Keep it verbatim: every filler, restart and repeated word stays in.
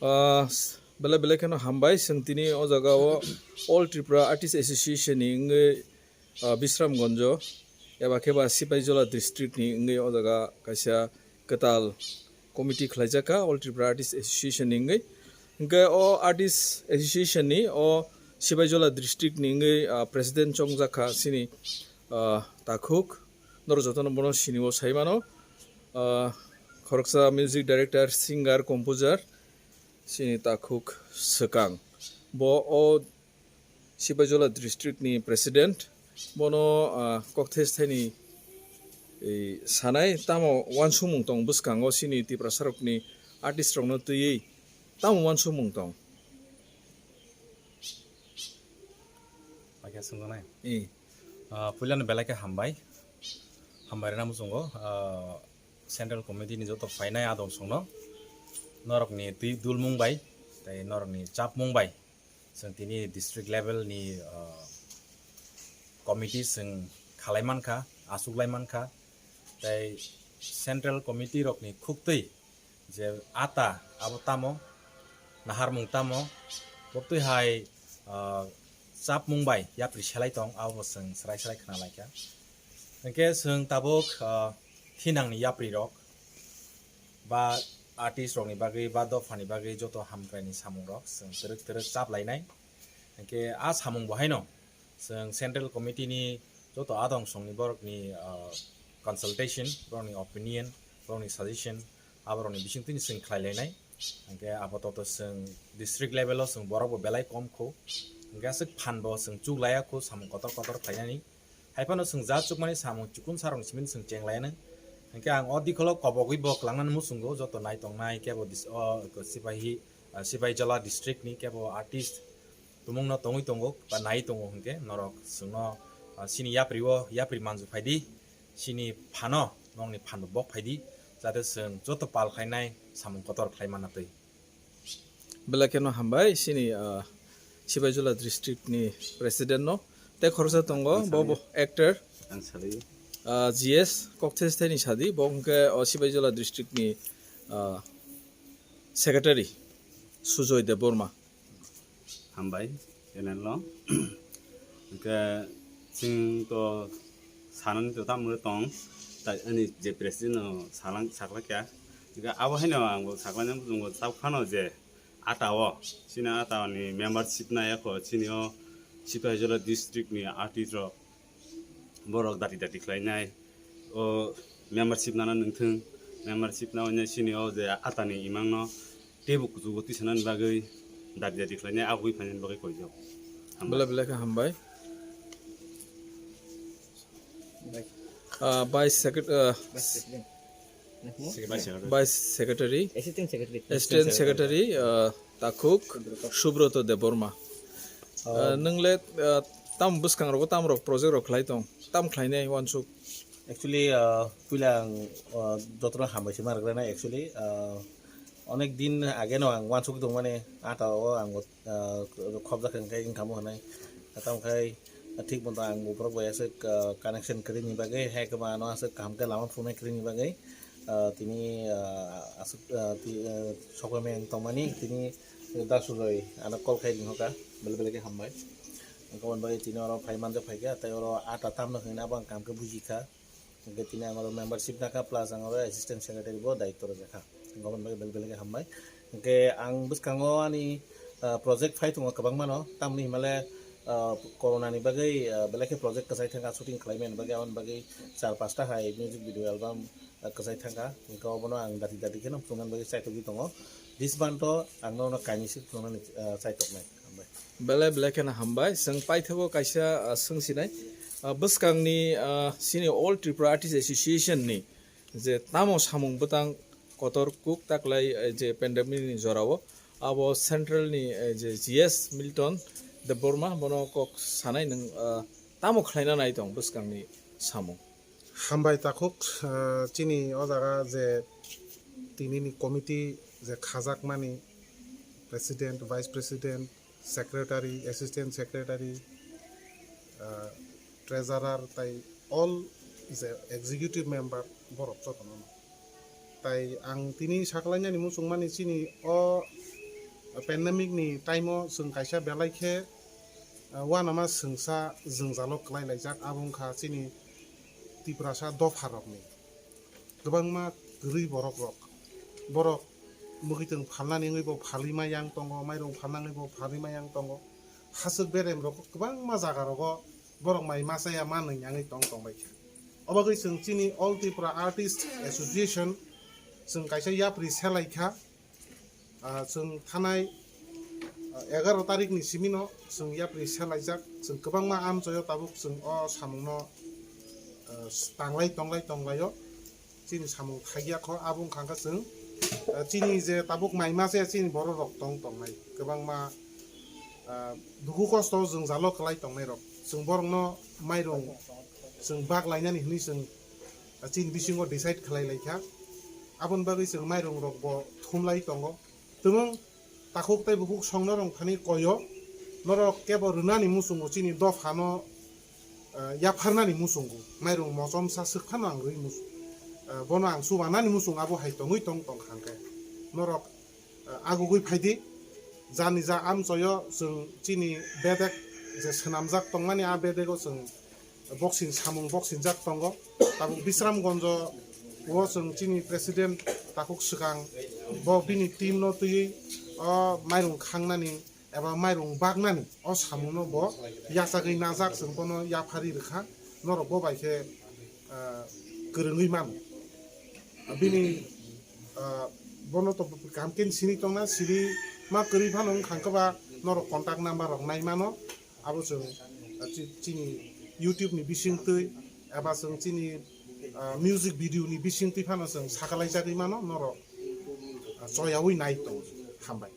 Ah, s-, belai belai kheno hambai, chwng tini o jaga o All Tripura Artist Association ni wngwi, ah, Bisramganjo eba khe ba Sipaijola district ni wngwi o jaga kaisa kwtal committee khlaijak kha All Tripura Artist Association ni wngwi. Hwnkhe o Artist Association ni o Sipaijola district ni wngwi, ah, president chongjak kha chini, ah, takhuk. Norok jotono bono sini o sai mano. Ah, khoroksa music director, singer, composer, chini takhuk swkang. Bo o Sipaijola district ni president. Bono, ah, kokthai sthaini, eh, sanai tamo uansukmung tong bwskango chini Tiprasa rokni artist rokno twiwi tamo uansukmung tong? Paikha swngjaknai? Eh. Ah, puilano belai khe hambai. Hambai rwna muchungo, ah, Central Committee ni joto phainai adong songno. Norokni twi dulmung bai, tei norokni chapmung bai. Chwng tini district level ni, ah, committee chwng khalai mankha, achuklai mankha. Tei Central Committee rokni khuktwi je ata abo tamo, naharmung tamo, boktwi hai, ah, chapmung bai yapri selai tong, abo chwng srai srai khna laikha. Hwnkhe chwng tabuk, ah, thinangni yapri rok ba artist rokni bagwi ba dophani bagwi joto hamkraini samung rok chwng twrwk twrwk chap lainai. Hwnkhe a samung bo haino chwng Central Committee ni joto adong songni borokni, ah, consultation, borokni opinion, borokni suggestion, aborokni bisingtwi chwng khlai lainai. Hwnkhe apatot chwng district level o chwng borok bo belai kom kho. Hwnkhe aswk phan bo chwng chuk laiya kho samung kotor kotor khlainani. Haiphano chwng ja chukmani samung chikun sarokni simi chwng cheng lainai. Hwnkhe ang o dikholo kobogwi bo kwlangnani muchungo joto nai tongnai kebo dis-, o Sipahi, ah, Sipaijola district ni kebo artist tumungno tongwi tongo ba nai tongo hwnkhe norok chwngno, ah, chini yapri o yapri manju phaidi, chini phano nokni phan bo bok phaidi, jate chwng joto pal khlainai samung kotor khlai manna twi. Belai kheno hambai chini, ah, Sipaijola district ni president no. Tei khoroksa tongo, bo bo actor, Ang salai. Ah, G S kokthai sthaini sadi, bo hwnkhe o Sipaijola district ni, ah, secretary Sujoy Debbarma. Hambai, channel no. Hwnkhe chwng to sanani to tamo tong, tai ani je president no salang saklakya. Hwnkhe abo haino ang bo saklaina muchungo tao phano je ata o, chini ata ni membership na yakho chini o Sipaijola district ni artist rok borok dati dati khlainai. O membership nana nungthung, membership na oinai chini o je atani imang no teibo kuchugo tisanani bagwi dati dati khlainai, agwi phainani bagwi koijak. Hambai. Belai belai khe hambai. Ah, vice secret-, ah, Vice President. Vice Secretary. Vice Secretary. Assistant Secretary. Assistant Secretary, ah, Takhuk Subroto Debbarma. Ah, nwng le, ah, tam bwskang rogo tam rok project rok khlai tong, tam khlainai uansuk? Actually, ah, puila ang, ah, jotono hambai se ma rwgranai. Actually, ah, onek din age no ang uansuk tong mani, ata o ang, ah, khobjak hwnkhe wngkha mo hwnwi. Tamo khai thik moto ang borok bai aswk, ah, connection kwrwini bagwi, hai khe ma ano aswk kaham khe lama phunai kwrwini bagwi, ah, tini, ah, aswk, ah, ti-, ah, sokoi meng tongmani tini Da Sujoy ano call khai ringkha, belai belai khe hambai. Wngkha bagwi tini oro phai manjak phaikha, tei oro ata tamno hwnwi abo ang kaham khe bujikha. Hwnkhe tini ang oro membership nakha, plus ang oro assistant secretary bo daityo rwjakha. Hwnkhe aboni bagwi belai belai khe hambai. Hwnkhe ang bwskango ani, ah, project phai tongo kwbangmano, tamni himale, ah, corona ni bagwi, ah, belai khe project kwchai thangkha, shooting khlaimani bagwi, aboni bagwi char pasta hai music video album, ah, kwchai thangkha. Hwnkhe obono ang dati dati kheno phunuknani bagwi chaitokgwi tongo. Disbanto ang nono kainwi se phunuknani, ah, chaitoknai. Hambai. Belai belai kheno hambai. Chwng paithago kaisa, ah, swngsinai. Ah, bwskangni, ah, chini All Tripura Artists Association ni je tamo samung bwtang kotor kuk taklai, eh, je pandemic ni jorao, abo central ni, eh, je G S Milton Debbarma bono kok sanai nwng, ah, tamo khlaina nai tong bwskangni samung? Hambai takhuk, ah, chini o jaga je tini ni committee je khajakmani president, vice president, secretary, assistant secretary, ah, treasurer tai all je executive member borok jotono. Tai ang tini saklainani muchungmani chini o Pandemic ni time o chwng kaisa belai khe, ah, uanama swngsa jwngjalo kwlai laijak, abo wngkha chini Tiprasa dopha rokni kwbangma kwrwi borok rok. Borok mwkhwitwng phalnani wngwi bo phalwi ma yang tongo, mairung phalnani bo phalwi ma yang tongo. Haswk berem rok kwbangma jaga rogo borok mai ma chaya ma nung yangwi tong tong bai kha. Obagwi chwng chini All Tripura Artist Association chwng kaisa yapri selai kha. Ah, chwng thanai, ah, egaroh tarikh ni simi no chwng yapri selaijak, chwng kwbangma amchoyo tabuk chwng o samung no, ah, tanglai tonglai tonglaio, chini samung thaiya kho, abo wngkha khe chwng, ah, chini je tabuk mai ma se chini borok rok tong tongnai kwbangma, ah, dukhu kosto jwngjalo kwlai tongnai rok, chwng borok no mairung chwng bak lainani hwnwi chwng, ah, chini bisingo decide khlai lai kha. Aboni bagwi chwng mairung rok bo thumlai tongo. Tumung takhuk tei bukhuk songno rong thani koyo, norok kebo rwnani muchungo chini dophano, ah, yapharnani muchungo, mairung mochomsa swk phano ang rwi mus-, ah, bono ang chubanani muchung abo hai tongwi tong tong kha hwnkhe norok, ah, agugwi phaidi, jani ja amchoyo chwng chini bedek je swnamjak tongmani a bedego chwng boxing samung boxing jak tongo. Tabuk Bisramgonjo o chwng chini president takhuk swkang bo bini team no twiwi o mairung khangnani eba mairung baknani o samung no bo yachagwi najak, chwng bono yaphari rwkha, norok bo bai khe, ah, kwrwngwi mano. Bini, ah, bono to kaham khe sini tongna, sini ma kwrwi phano wngkha khe ba norok contact number rok nai mano. Abo chwng, ah, chi-, chini YouTube ni bisingtwi eba chwng chini, ah, music video ni bisingtwi phano chwng sakalaijagwi mano norok, ah, choyawi nai tong. Hambai.